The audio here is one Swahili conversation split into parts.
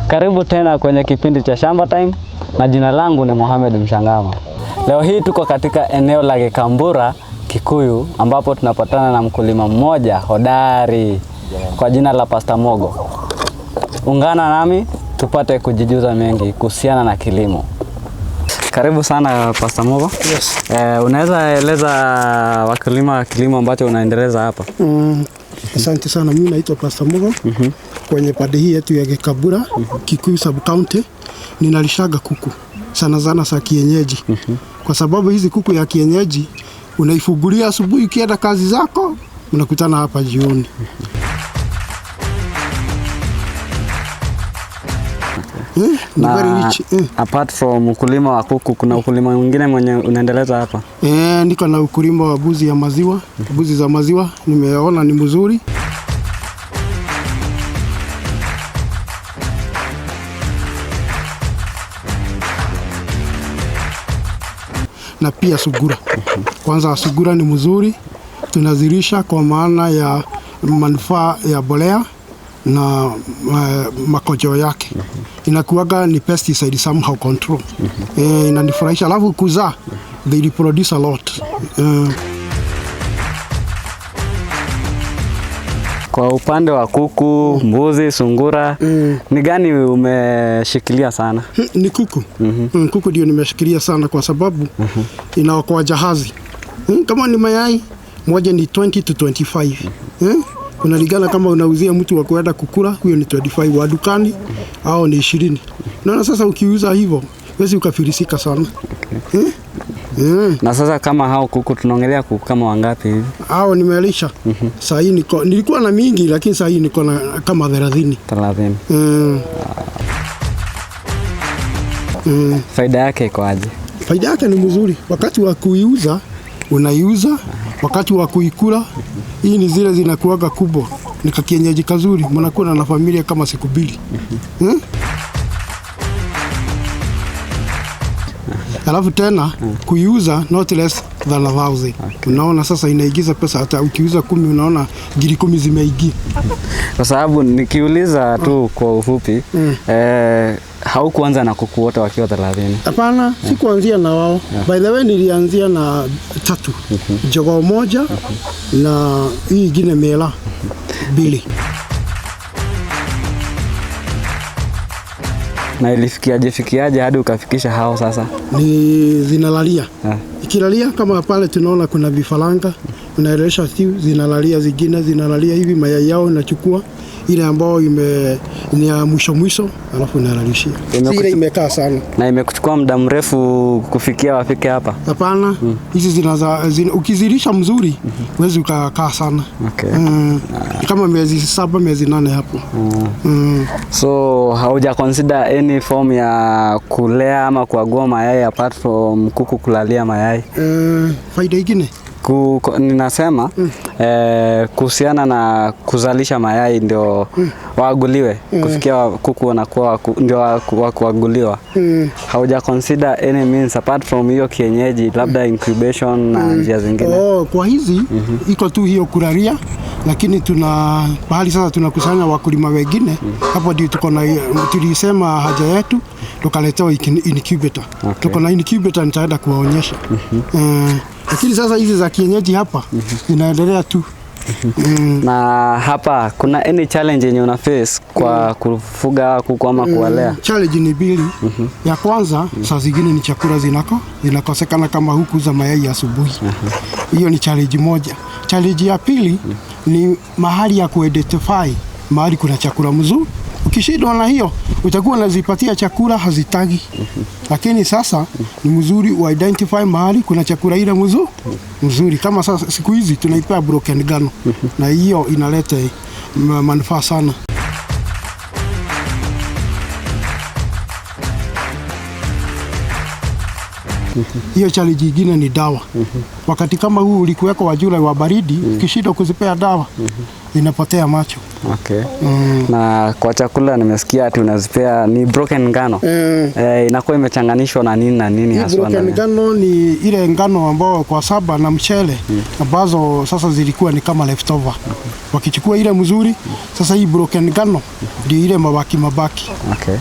Karibu tena kwenye kipindi cha Shamba Time na jina langu ni Mohamed Mshangama. Leo hii tuko katika eneo la Gikambura, Kikuyu, ambapo tunapatana na mkulima mmoja hodari kwa jina la Pastor Mogo. Ungana nami tupate kujijuza mengi kuhusiana na kilimo. Karibu sana Pastor Mogo. Yes. Unaweza eleza wakulima kilimo ambacho unaendeleza hapa? Asante sana. Mimi naitwa Pastor Mugo. Kwenye pande hii yetu ya Gikambura, Kikuyu Sub County, ninalishaga kuku sana sana za kienyeji. Kwa sababu hizi kuku ya kienyeji unaifugulia asubuhi, ukienda kazi zako unakutana hapa jioni. Ni Na very rich. Apart from ukulima wa kuku, kuna ukulima mwingine mwenye unaendeleza hapa? Niko na ukulima wa mbuzi ya maziwa, mbuzi za maziwa nimeona ni mzuri. Na pia sugura. Kwanza sugura ni mzuri, tunazilisha kwa maana ya manufaa ya bolea na makojo yake. Inakuwaga ni pesticide somehow control. Inanifurahisha, alafu kuzaa they reproduce a lot. Kwa upande wa kuku, mbuzi, sungura, ni gani umeshikilia sana? Ni kuku. Kuku ndio nimeshikilia sana kwa sababu inaokoa jahazi. Kama ni mayai moja ni 20 to 25. Unalingana kama unauzia mtu wa kuenda kukula, huyo ni 25, wa dukani au ni 20. Naona sasa ukiuza hivyo huwezi ukafilisika sana. Na sasa kama hao kuku tunaongelea kuku kama wangapi hivi? Hao nimelisha. Saa hii nilikuwa na mingi lakini saa hii niko na kama 30. 30. Faida yake iko aje? Faida yake ni mzuri. Wakati wa kuiuza unaiuza, wakati wa kuikula hii ni zile zinakuwaga kubwa, ni kakienyeji kazuri, mnakuwa na familia kama siku mbili. Alafu tena kuiuza not less than 1,000. Unaona sasa inaingiza pesa, hata ukiuza 10 unaona ngiri 10 zimeingia. Kwa sababu nikiuliza tu kwa ufupi, haukuanza na kuku wote wakiwa 30? Hapana, sikuanzia na wao. By the way, nilianzia na 3. Jogoo moja na hii ingine mela 2. Na ilifikiaje fikiaje hadi ukafikisha hao sasa? Ni zinalalia. Ikilalia kama pale tunaona kuna vifaranga, unaelesha siu, zinalalia zingine, zinalalia hivi mayai yao unachukua ile ambayo ni ya mwisho mwisho, alafu unalalishia. Ile imekaa sana. Na imekuchukua muda mrefu kufikia wafike hapa? Hapana, hizi ukizilisha mzuri huwezi ukakaa sana. Kama miezi 7, miezi 8 hapo. So hauja consider any form ya kulea ama kuagua mayai apart from kuku kulalia mayai? Faida ingine? Ninasema, kuhusiana na kuzalisha mayai ndio waaguliwe. Kufikia kuku wanakuwa ndio kuaguliwa. Hauja consider any means apart from hiyo kienyeji, labda incubation na njia zingine? Oh, kwa hizi iko tu hiyo kulalia, lakini tuna pahali sasa tunakusanya wakulima wengine. Hapo ndio tuko na, tulisema haja yetu tukaletewa incubator. Tuko na incubator, nitaenda kuwaonyesha. Lakini sasa hizi za kienyeji hapa zinaendelea tu. Na hapa kuna any challenge yenye una face kwa kufuga kuku ama kuwalea? Challenge ni mbili. Ya kwanza, saa zingine ni chakula zinakosekana kama huku za mayai asubuhi. Hiyo ni challenge moja. Challenge ya pili ni mahali ya kuidentify mahali kuna chakula mzuri. Ukishindwa na hiyo utakuwa unazipatia chakula hazitagi. Lakini sasa ni mzuri u identify mahali kuna chakula ile mzuri. Kama sasa siku hizi tunaipea broken ngano. Na hiyo inaleta manufaa sana. Hiyo challenge nyingine ni dawa. Wakati kama huu ulikuweko wa jula wa baridi, ukishindwa kuzipea dawa, Zinapotea macho. Okay. Na kwa chakula nimesikia ati unazipea ni broken ngano. Inakuwa imechanganishwa na nini na nini Hii haswa broken ndani? ngano ni ile ngano ambao kwa saba na mchele ambazo sasa zilikuwa ni kama leftover. Wakichukua ile mzuri, sasa hii broken ngano ndio ile mabaki mabaki. Okay.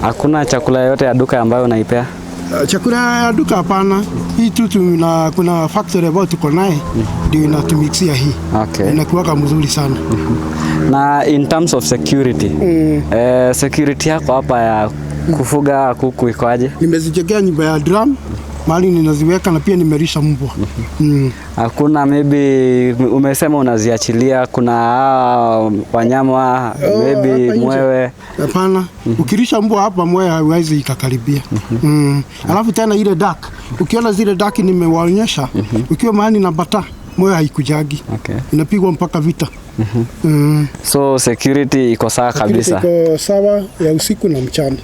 Hakuna chakula yoyote ya duka ambayo unaipea? Chakula ya duka hapana. Hii tu kuna factory ambayo tuko naye ndio inatumixia hii. Inakuwaka mzuri sana. Na in terms of security, security yako hapa ya kufuga kuku iko aje? Nimezijengea nyumba ya drum mahali ninaziweka na pia nimelisha mbwa. Hakuna maybe umesema unaziachilia, kuna hawa wanyama maybe Hapa nje. mwewe? Hapana. Ukilisha mbwa hapa mwewe haiwezi ikakaribia. Alafu tena ile duck, ukiona zile duck nimewaonyesha, ukiwa mahali na bata mwewe haikujagi. Inapigwa mpaka vita. So security iko sawa kabisa. Iko sawa ya usiku na mchana.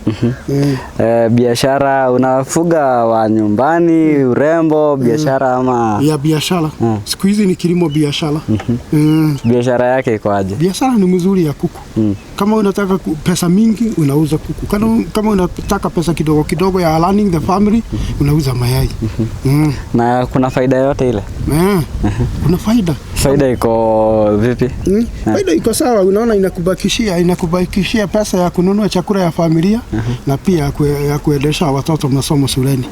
Biashara unafuga wa nyumbani, urembo, biashara ama Ya biashara. Siku hizi ni kilimo biashara. Biashara yake iko aje? Biashara ni mzuri ya kuku. Kama unataka pesa mingi unauza kuku. Kama unataka pesa kidogo kidogo ya running the family unauza mayai. Na kuna faida yote ile? Kuna faida. Faida iko vipi? Faida iko sawa, unaona inakubakishia pesa ya kununua chakula ya familia na pia ya kuendesha watoto masomo shuleni.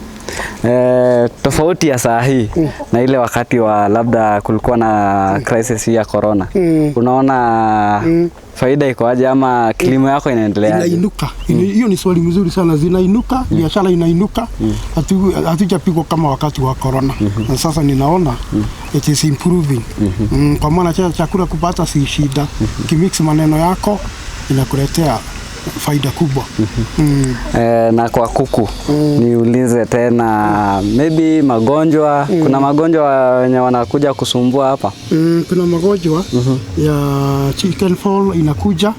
Tofauti ya saa hii na ile wakati wa labda kulikuwa na crisis hii ya corona, unaona faida iko aje ama kilimo yako inaendelea aje? Inainuka. Hiyo ni swali mzuri sana. Zinainuka, biashara inainuka. Hatujapigwa kama wakati wa corona. Na sasa ninaona it is improving. Kwa maana chakula kupata si shida. Ukimix maneno yako inakuletea faida kubwa. Na kwa kuku niulize tena, maybe magonjwa, kuna magonjwa wenye wanakuja kusumbua hapa? Kuna magonjwa ya chicken fall inakuja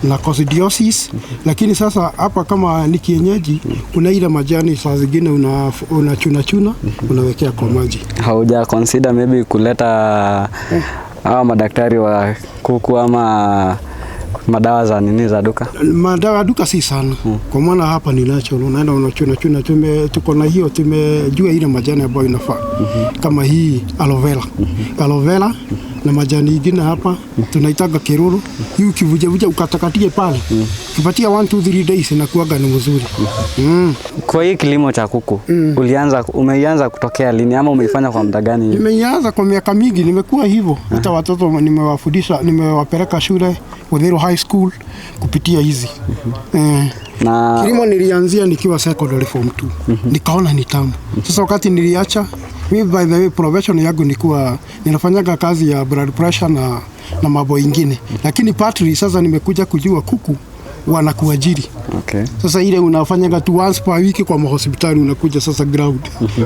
na coccidiosis, lakini sasa hapa kama ni kienyeji, kuna ile majani saa zingine una chuna chuna unawekea kwa maji. Hauja consider maybe kuleta hawa madaktari wa kuku ama madawa za nini za duka? Madawa ya duka si sana, kwa maana hapa ni natural, unaenda unachuna chuna. Tuko na hiyo, tumejua ile majani ambayo inafaa kama hii aloe vera, aloe vera na majani ingine hapa tunaitaga kiruru. Hii ukivujavuja ukatakatie pale, ukipatia 1 2 3 days inakuwaga ni mzuri. Kwa hii kilimo cha kuku umeianza kutokea lini ama umeifanya kwa muda gani? Nimeianza kwa miaka mingi, nimekuwa hivyo. Hata watoto nimewafundisha, nimewapeleka shule Uthiru High School kupitia hizi. Na Kilimo nilianzia nikiwa secondary form 2. Nikaona ni tamu. Sasa wakati niliacha, mimi by the way profession yangu nilikuwa ninafanyaga kazi ya blood pressure na mambo ingine. Lakini partly sasa nimekuja kujua kuku wanakuajiri. Sasa ile unafanyaga tu once per week kwa mahospitali, unakuja sasa ground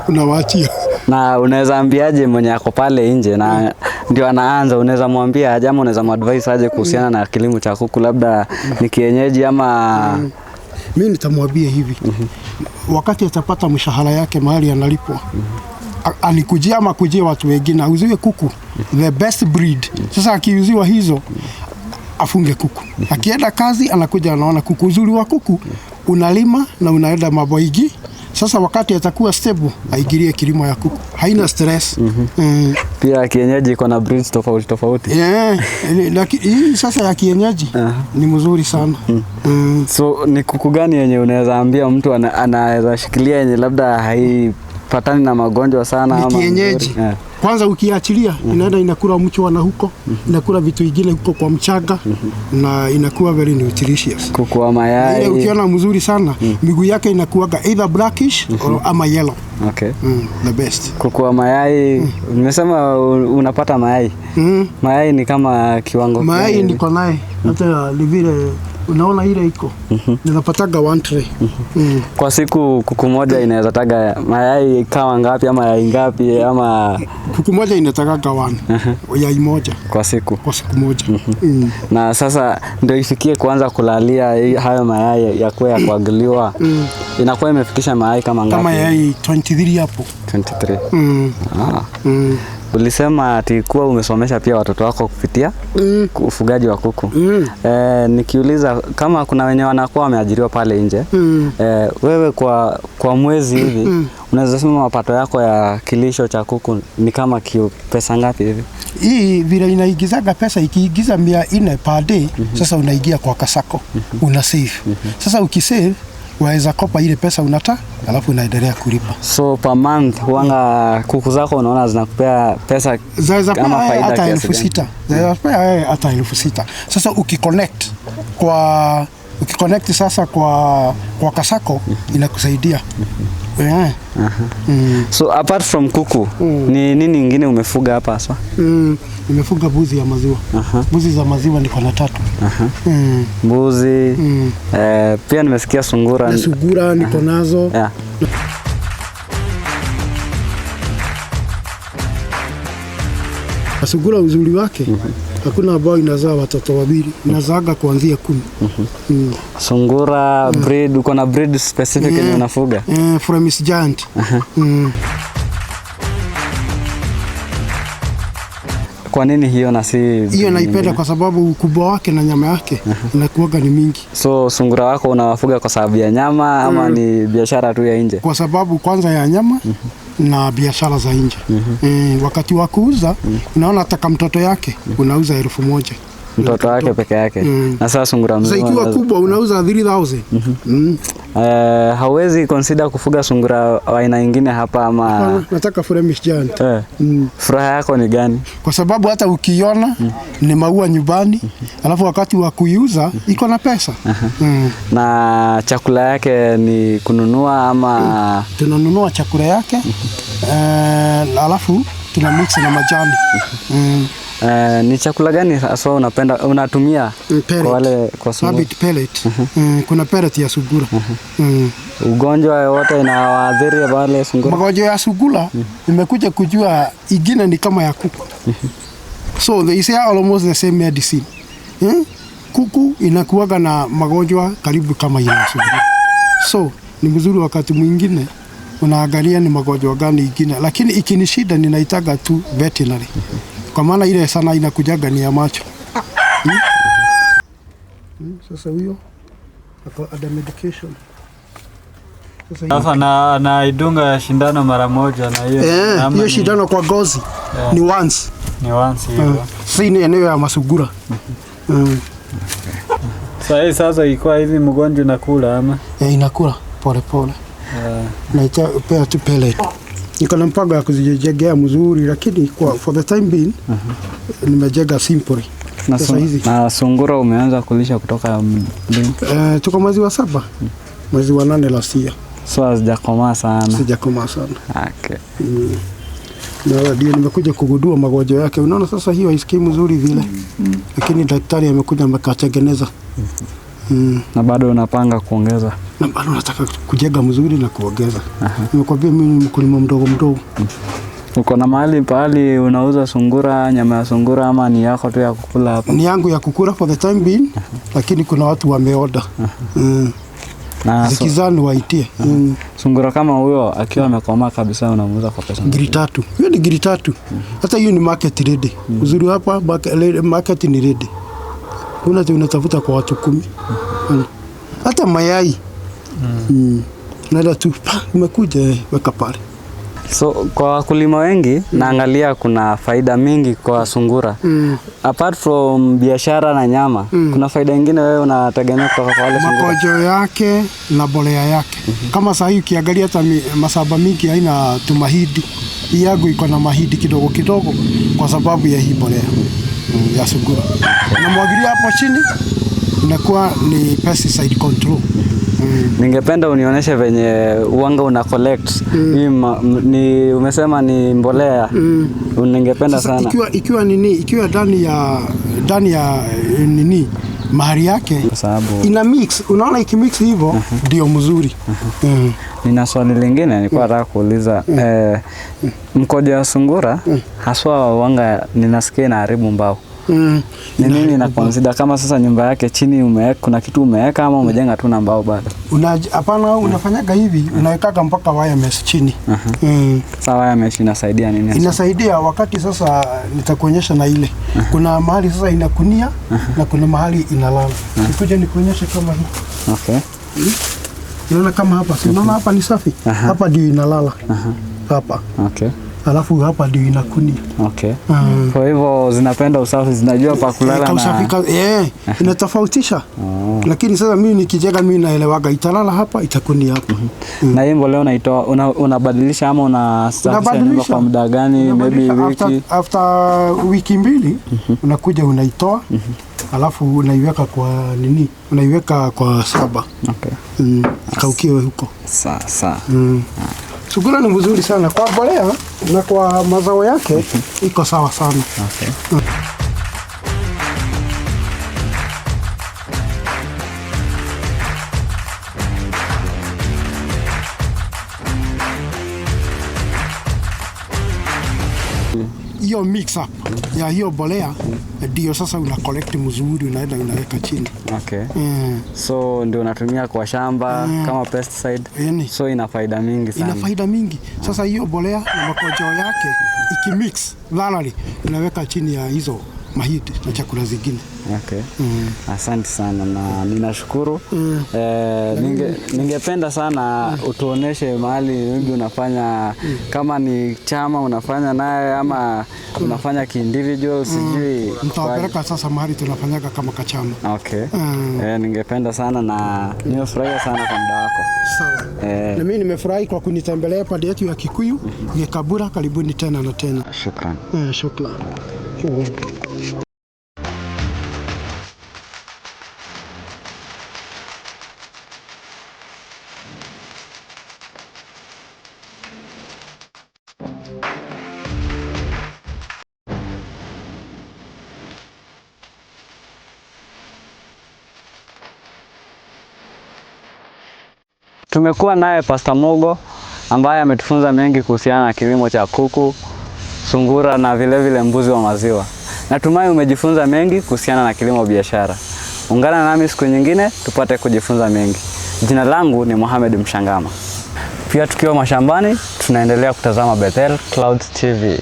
unawaachia. Na unaweza ambiaje mwenye ako pale nje na ndio anaanza, unaweza mwambia aje ama unaweza muadvise aje kuhusiana na kilimo cha kuku, labda ni kienyeji ama? Mimi nitamwambia hivi, wakati atapata mshahara yake mahali analipwa, anikujia ama kujia watu wengine, auziwe kuku the best breed. Sasa akiuziwa hizo afunge kuku, akienda kazi anakuja anaona kuku. Uzuri wa kuku unalima na unaenda mambo igi. Sasa wakati atakuwa stable aingilie kilimo ya kuku, haina stress. Pia kienyeji iko na breeds tofauti tofauti. Yeah, lakini hii sasa ya kienyeji ni mzuri sana. So ni kuku gani yenye unaweza ambia mtu anaweza shikilia yenye labda haipatani na magonjwa sana Ni ama kienyeji. mzuri? Kwanza ukiachilia inaenda inakula mchwa na huko inakula vitu vingine huko kwa mchanga na inakuwa very nutritious. Kuku wa Na ile mayai. ukiona mzuri sana miguu yake inakuwaga either blackish or ama yellow. The best. Kuku wa mayai, nimesema unapata mayai. Mayai ni kama kiwango Mayai gani? niko naye hata ni vile unaona ile iko ninapataga one tray. Kwa siku kuku moja inaweza taga mayai kama ngapi ama yai ngapi ama? Kuku moja inatagaga one yai moja Kwa siku? Kwa siku moja. Na sasa ndio ifikie kuanza kulalia hayo mayai yakuwa ya kuagiliwa, inakuwa imefikisha mayai kama ngapi? Kama yai 23 hapo. 23. Ulisema ati kuwa umesomesha pia watoto wako kupitia ufugaji wa kuku. Nikiuliza kama kuna wenye wanakuwa wameajiriwa pale nje, wewe kwa mwezi hivi unaweza sema mapato yako ya kilisho cha kuku ni kama pesa ngapi hivi? Hii vile inaigizaga pesa, ikiigiza 400 per day, sasa unaingia kwa kasako, una save. Sasa ukisave waweza kopa ile pesa unataka, alafu unaendelea kulipa. So per month huanga kuku zako unaona zinakupea pesa Zaweza kama pea faida hata kiasi elfu gani? sita. Zaweza pea hata 6,000. Sasa ukiconnect sasa kwa kasako inakusaidia. Yeah. So apart from kuku, ni nini ingine umefuga hapa haswa? Nimefuga mbuzi ya maziwa. Mbuzi za maziwa niko na 3. Mbuzi. Pia nimesikia sungura. Na sungura niko nazo. Yeah. Sungura uzuri wake hakuna ambao inazaa watoto wawili, inazaaga kuanzia 10. Sungura breed, uko na breed specific yenye unafuga? Flemish Giant. Kwa nini hiyo na si Hiyo naipenda kwa sababu ukubwa wake na nyama yake inakuwaga ni mingi. So sungura wako unawafuga kwa sababu ya nyama ama ni biashara tu ya nje? Kwa sababu kwanza ya nyama na biashara za nje. Wakati wa kuuza unaona hata kama mtoto yake unauza 1,000. Mtoto wake peke yake. Na sasa sungura Sasa mzima ikiwa kubwa unauza 3,000. Hauwezi consider kufuga sungura wa aina nyingine hapa ama? Nataka Flemish Giant. Furaha yako ni gani? Kwa sababu hata ukiona ni maua nyumbani, alafu wakati wa kuiuza iko na pesa. Na chakula yake ni kununua ama? Tunanunua chakula yake, alafu tuna mix na majani. Ni chakula gani haswa unapenda unatumia Pellet. kwa wale kwa sungura? Rabbit pellet. Kuna pellet ya sungura. Ugonjwa wote inawaathiri wale sungura? Magonjwa ya sungura nimekuja kujua ingine ni kama ya kuku. So they say almost the same medicine. Kuku inakuwaga na magonjwa karibu kama ile ya sungura. So ni mzuri wakati mwingine unaangalia ni magonjwa gani ingine, lakini ikinishida ninaitaga tu veterinary. Kwa maana ile sana inakujaga ni ya macho. Sasa huyo ako under medication. Sasa hiyo Sasa na idunga shindano mara moja na hiyo ama hiyo shindano kwa gozi ni once. Ni once hiyo. Si ni eneo ya masugura. Sasa hii sasa ilikuwa hivi mgonjwa nakula ama? Inakula pole pole. Na itapea tu pellet. Niko na mpango ya kuzijengea mzuri, lakini kwa for the time being nimejenga simple. Na, Sasa hizi. na sungura umeanza kulisha kutoka lini? Tuko mwezi wa 7, mwezi wa 8 last year. So hazijakomaa sana. Sijakomaa sana. Okay. Na ndio nimekuja kugundua magonjwa yake. Unaona sasa hiyo haisikii mzuri vile. Lakini daktari amekuja amekatengeneza. Na bado unapanga kuongeza? Na bado nataka kujenga mzuri na kuongeza. Nimekwambia mimi ni mkulima mdogo mdogo. Uko na mahali pahali unauza sungura, nyama ya sungura ama ni yako tu ya kukula hapa? Ni yangu ya kukula for the time being, lakini kuna watu wameorder. Na Zikizani waitie. Sungura kama huyo akiwa amekomaa kabisa unamuuza kwa pesa ngapi? Giri 3. Hiyo ni giri 3. Hata hiyo ni market ready. Uzuri hapa market ni ready. Kuna unatafuta kwa watu 10. Hata mayai. Naenda tu pa, umekuja weka pale. So kwa wakulima wengi naangalia kuna faida mingi kwa sungura. Apart from biashara na nyama, kuna faida nyingine wewe unategemea kutoka kwa wale sungura? Makojo yake na bolea yake. Kama saa hii ukiangalia hata masaba mingi haina tumahidi. Hii yangu iko na mahidi kidogo kidogo kwa sababu ya hii bolea ya sungura. Na mwagilia hapo chini inakuwa ni pesticide control. Ningependa unionyeshe venye uwanga una collect. Hii ni umesema ni mbolea. Ningependa Sasa sana. Ikiwa nini, ikiwa ndani ya nini mahali yake kwa sababu ina mix, unaona ikimix hivyo ndio mzuri. Nina swali lingine nilikuwa nataka kuuliza. Mkojo wa sungura haswa wanga ninasikia inaharibu mbao. Ni nini na consider kama sasa nyumba yake chini umeweka, kuna kitu umeweka ama umejenga tu na mbao bado? Hapana, unafanyaga hivi, unawekaga mpaka wire mesh chini. Sasa wire mesh inasaidia nini hasa? Inasaidia wakati sasa nitakuonyesha na ile. Kuna mahali sasa inakunia na kuna mahali inalala. Nikuja nikuonyeshe kama hii. Okay. Unaona kama hapa, si unaona hapa ni safi? Hapa ndio inalala. Hapa. Okay. Alafu hapa ndio inakunia. Okay. Kwa hivyo zinapenda usafi, zinajua pa kulala Ka usafi na inatofautisha. Lakini sasa mimi nikijenga mimi naelewaga italala hapa, itakunia hapa. Na hii mbolea unaitoa unabadilisha ama unasafisha nyumba kwa muda gani? Maybe Unabadilisha wiki. After wiki mbili unakuja unaitoa, alafu unaiweka kwa nini? Unaiweka kwa saba. Okay. Ikaukiwe huko. Sawa sawa. Sungura ni mzuri sana kwa mbolea na kwa mazao yake iko sawa sana. Okay. Hiyo mix up ya hiyo mbolea ndio sasa una collect mzuri, unaenda unaweka chini. Okay. So ndio unatumia kwa shamba kama pesticide. Yani. So ina faida mingi sana. Ina faida mingi. Sasa hiyo mbolea na makojo yake ikimix thoroughly, unaweka chini ya hizo mahindi na chakula zingine. Okay. Asante sana na ninashukuru. Ningependa sana utuoneshe mahali maybe unafanya kama ni chama unafanya naye ama unafanya kiindividual sijui. Nitawapeleka sasa mahali tunafanyaga kama kachama. Okay. Ningependa sana na nimefurahia sana kwa muda wako. Sawa. Na mimi nimefurahi kwa kunitembelea pande yetu ya Kikuyu, Gikambura. Karibuni tena na tena. Shukran. Shukran. Tumekuwa naye Pastor Mogo ambaye ametufunza mengi kuhusiana na kilimo cha kuku, sungura na vile vile mbuzi wa maziwa. Natumai umejifunza mengi kuhusiana na kilimo biashara. Ungana nami siku nyingine tupate kujifunza mengi. Jina langu ni Mohamed Mshangama. Pia tukiwa mashambani tunaendelea kutazama Bethel Clouds TV.